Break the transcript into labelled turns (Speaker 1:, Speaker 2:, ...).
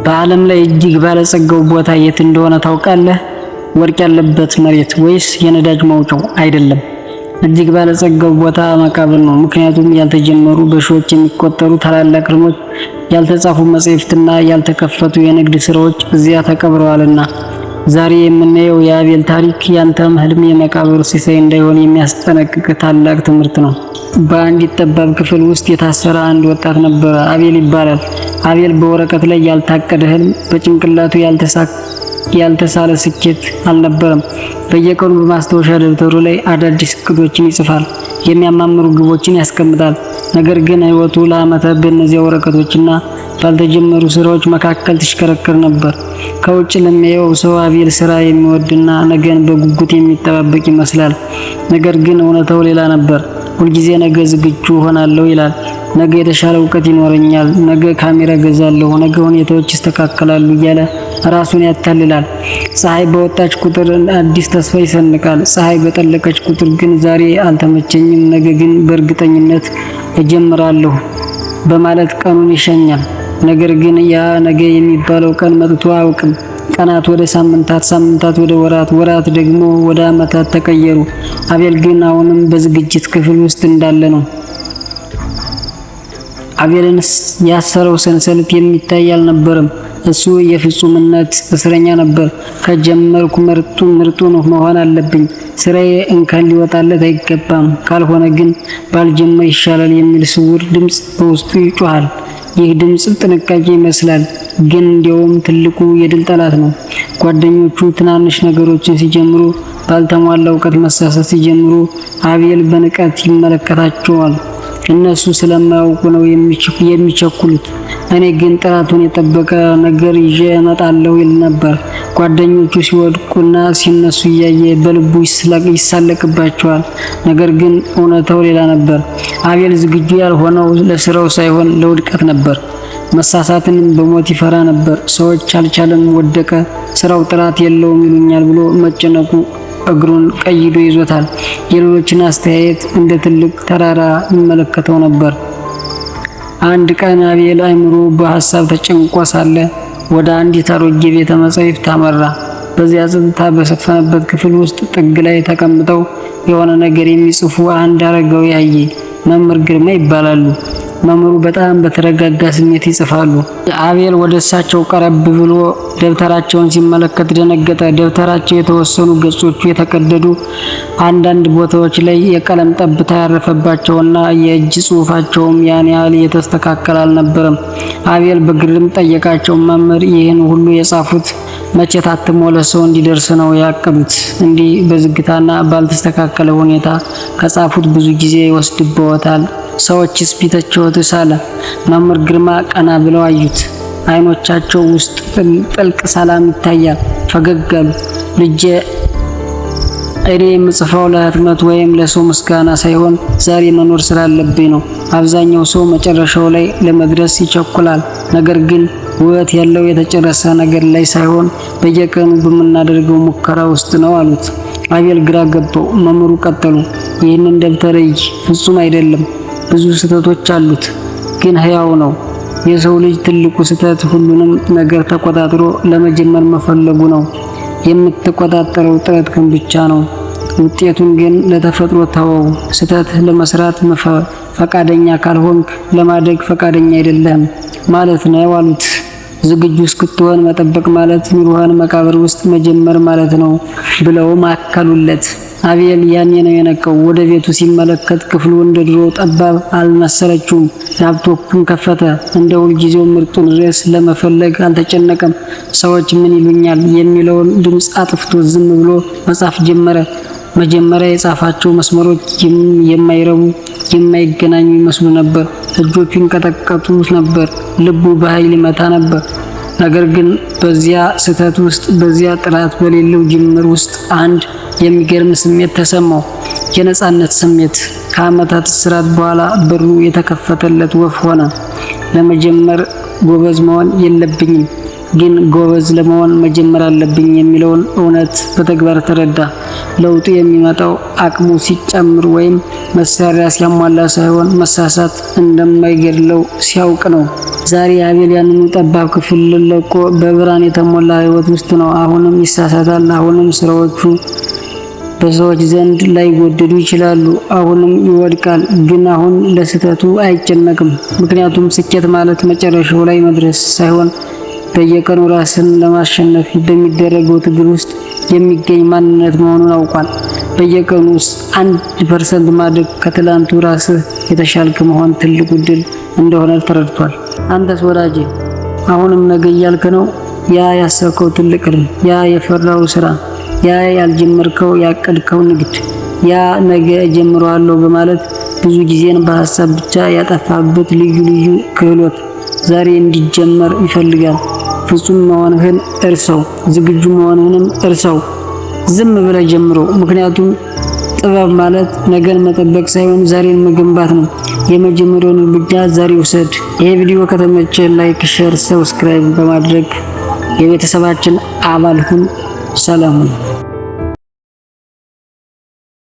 Speaker 1: በዓለም ላይ እጅግ ባለጸጋው ቦታ የት እንደሆነ ታውቃለህ? ወርቅ ያለበት መሬት ወይስ የነዳጅ ማውጫው? አይደለም። እጅግ ባለጸጋው ቦታ መቃብር ነው። ምክንያቱም ያልተጀመሩ በሺዎች የሚቆጠሩ ታላላቅ ህልሞች፣ ያልተጻፉ መጻሕፍትና ያልተከፈቱ የንግድ ስራዎች እዚያ ተቀብረዋልና። ዛሬ የምናየው የአቤል ታሪክ ያንተም ህልም የመቃብር ሲሳይ እንዳይሆን የሚያስጠነቅቅ ታላቅ ትምህርት ነው። በአንዲት ጠባብ ክፍል ውስጥ የታሰረ አንድ ወጣት ነበረ። አቤል ይባላል። አቤል በወረቀት ላይ ያልታቀደ ህልም፣ በጭንቅላቱ ያልተሳለ ስኬት አልነበረም። በየቀኑ በማስታወሻ ደብተሩ ላይ አዳዲስ እቅዶችን ይጽፋል፣ የሚያማምሩ ግቦችን ያስቀምጣል። ነገር ግን ህይወቱ ለዓመታት በእነዚያ ወረቀቶችና ባልተጀመሩ ስራዎች መካከል ትሽከረከር ነበር። ከውጭ ለሚያየው ሰው አቤል ስራ የሚወድና ነገን በጉጉት የሚጠባበቅ ይመስላል። ነገር ግን እውነታው ሌላ ነበር። ሁልጊዜ ነገ ዝግጁ እሆናለሁ ይላል። ነገ የተሻለ እውቀት ይኖረኛል፣ ነገ ካሜራ እገዛለሁ፣ ነገ ሁኔታዎች ይስተካከላሉ እያለ ራሱን ያታልላል። ፀሐይ በወጣች ቁጥር አዲስ ተስፋ ይሰንቃል። ፀሐይ በጠለቀች ቁጥር ግን ዛሬ አልተመቸኝም፣ ነገ ግን በእርግጠኝነት እጀምራለሁ በማለት ቀኑን ይሸኛል። ነገር ግን ያ ነገ የሚባለው ቀን መጥቶ አያውቅም። ቀናት ወደ ሳምንታት፣ ሳምንታት ወደ ወራት፣ ወራት ደግሞ ወደ ዓመታት ተቀየሩ። አቤል ግን አሁንም በዝግጅት ክፍል ውስጥ እንዳለ ነው። አቤልን ያሰረው ሰንሰለት የሚታይ አልነበረም። እሱ የፍጹምነት እስረኛ ነበር። ከጀመርኩ ምርጡ ምርጡን መሆን አለብኝ፣ ስራዬ እንከን ሊወጣለት አይገባም፣ ካልሆነ ግን ባልጀምር ይሻላል የሚል ስውር ድምፅ በውስጡ ይጮሃል። ይህ ድምፅ ጥንቃቄ ይመስላል፣ ግን እንዲያውም ትልቁ የድል ጠላት ነው። ጓደኞቹ ትናንሽ ነገሮችን ሲጀምሩ፣ ባልተሟላ እውቀት መሳሳት ሲጀምሩ፣ አቤል በንቀት ይመለከታቸዋል። እነሱ ስለማያውቁ ነው የሚቸኩሉት፣ እኔ ግን ጥራቱን የጠበቀ ነገር ይዤ እመጣለሁ ይል ነበር። ጓደኞቹ ሲወድቁና ሲነሱ እያየ በልቡ ይሳለቅባቸዋል። ነገር ግን እውነታው ሌላ ነበር። አቤል ዝግጁ ያልሆነው ለስራው ሳይሆን ለውድቀት ነበር። መሳሳትንም በሞት ይፈራ ነበር። ሰዎች አልቻለም፣ ወደቀ፣ ስራው ጥራት የለውም ይሉኛል ብሎ መጨነቁ እግሩን ቀይዶ ይዞታል። የሌሎችን አስተያየት እንደ ትልቅ ተራራ ይመለከተው ነበር። አንድ ቀን አቤል አእምሮ በሐሳብ ተጨንቆ ሳለ ወደ አንዲት አሮጌ ቤተ መጻሕፍት አመራ። በዚያ ጸጥታ በሰፈነበት ክፍል ውስጥ ጥግ ላይ ተቀምጠው የሆነ ነገር የሚጽፉ አንድ አረጋዊ አየ። መምህር ግርማ ይባላሉ። መምህሩ በጣም በተረጋጋ ስሜት ይጽፋሉ። አቤል ወደ እሳቸው ቀረብ ብሎ ደብተራቸውን ሲመለከት ደነገጠ። ደብተራቸው የተወሰኑ ገጾቹ የተቀደዱ፣ አንዳንድ ቦታዎች ላይ የቀለም ጠብታ ያረፈባቸውና የእጅ ጽሑፋቸውም ያን ያህል የተስተካከለ አልነበረም። አቤል በግርም ጠየቃቸው። መምህር፣ ይህን ሁሉ የጻፉት መቼ ታትሞ ለሰው እንዲደርስ ነው ያቀዱት? እንዲህ በዝግታና ባልተስተካከለ ሁኔታ ከጻፉት ብዙ ጊዜ ይወስድብዎታል። ሰዎችስ ቢተቹዎትስ? አለ። መምህር ግርማ ቀና ብለው አዩት። አይኖቻቸው ውስጥ ጥልቅ ሰላም ይታያል። ፈገግ አሉ። ልጄ፣ እኔ የምጽፈው ለህትመት ወይም ለሰው ምስጋና ሳይሆን ዛሬ መኖር ስላለብኝ ነው። አብዛኛው ሰው መጨረሻው ላይ ለመድረስ ይቸኩላል። ነገር ግን ውበት ያለው የተጨረሰ ነገር ላይ ሳይሆን በየቀኑ በምናደርገው ሙከራ ውስጥ ነው አሉት። አቤል ግራ ገባው። መምህሩ ቀጠሉ። ይህንን ደብተር እይ፣ ፍጹም አይደለም፣ ብዙ ስህተቶች አሉት፣ ግን ህያው ነው። የሰው ልጅ ትልቁ ስህተት ሁሉንም ነገር ተቆጣጥሮ ለመጀመር መፈለጉ ነው። የምትቆጣጠረው ጥረትህን ብቻ ነው። ውጤቱን ግን ለተፈጥሮ ተወው። ስህተት ለመስራት ፈቃደኛ ካልሆንክ ለማደግ ፈቃደኛ አይደለህም ማለት ነው አሉት። ዝግጁ እስክትሆን መጠበቅ ማለት ኑሮህን መቃብር ውስጥ መጀመር ማለት ነው ብለውም አከሉለት። አቤል ያኔ ነው የነቃው። ወደ ቤቱ ሲመለከት ክፍሉ እንደ ድሮ ጠባብ አልመሰለችውም። ላፕቶፑን ከፈተ። እንደ ሁልጊዜው ምርጡን ርዕስ ለመፈለግ አልተጨነቀም። ሰዎች ምን ይሉኛል የሚለውን ድምፅ አጥፍቶ ዝም ብሎ መጻፍ ጀመረ። መጀመሪያ የጻፋቸው መስመሮች የማይረቡ፣ የማይገናኙ ይመስሉ ነበር። እጆቹ ይንቀጠቀጡ ነበር። ልቡ በኃይል ይመታ ነበር። ነገር ግን በዚያ ስህተት ውስጥ፣ በዚያ ጥራት በሌለው ጅምር ውስጥ አንድ የሚገርም ስሜት ተሰማው። የነጻነት ስሜት። ከዓመታት እስራት በኋላ በሩ የተከፈተለት ወፍ ሆነ። ለመጀመር ጎበዝ መሆን የለብኝም፣ ግን ጎበዝ ለመሆን መጀመር አለብኝ የሚለውን እውነት በተግባር ተረዳ። ለውጡ የሚመጣው አቅሙ ሲጨምር ወይም መሳሪያ ሲያሟላ ሳይሆን መሳሳት እንደማይገድለው ሲያውቅ ነው። ዛሬ አቤል ያንኑ ጠባብ ክፍል ለቆ በብርሃን የተሞላ ህይወት ውስጥ ነው። አሁንም ይሳሳታል። አሁንም ስራዎቹ በሰዎች ዘንድ ላይወደዱ ይችላሉ። አሁንም ይወድቃል። ግን አሁን ለስህተቱ አይጨነቅም። ምክንያቱም ስኬት ማለት መጨረሻው ላይ መድረስ ሳይሆን በየቀኑ ራስን ለማሸነፍ በሚደረገው ትግል ውስጥ የሚገኝ ማንነት መሆኑን አውቋል። በየቀኑ ውስጥ 1% ማደግ፣ ከትላንቱ ራስህ የተሻልክ መሆን ትልቁ ድል እንደሆነ ተረድቷል። አንተስ ወዳጄ አሁንም ነገ እያልክ ነው? ያ ያሰብከው ትልቅ ህልም፣ ያ የፈራው ስራ፣ ያ ያልጀመርከው ያቀድከው ንግድ፣ ያ ነገ እጀምረዋለሁ በማለት ብዙ ጊዜን በሀሳብ ብቻ ያጠፋበት ልዩ ልዩ ክህሎት ዛሬ እንዲጀመር ይፈልጋል። ፍጹም መሆንህን እርሰው፣ ዝግጁ መሆንህንም እርሰው። ዝም ብለህ ጀምሮ። ምክንያቱም ጥበብ ማለት ነገን መጠበቅ ሳይሆን ዛሬን መገንባት ነው። የመጀመሪያውን እርምጃ ዛሬ ውሰድ። ይሄ ቪዲዮ ከተመቸ like፣ share፣ subscribe በማድረግ የቤተሰባችን አባል ሁን። ሰላም ሁን።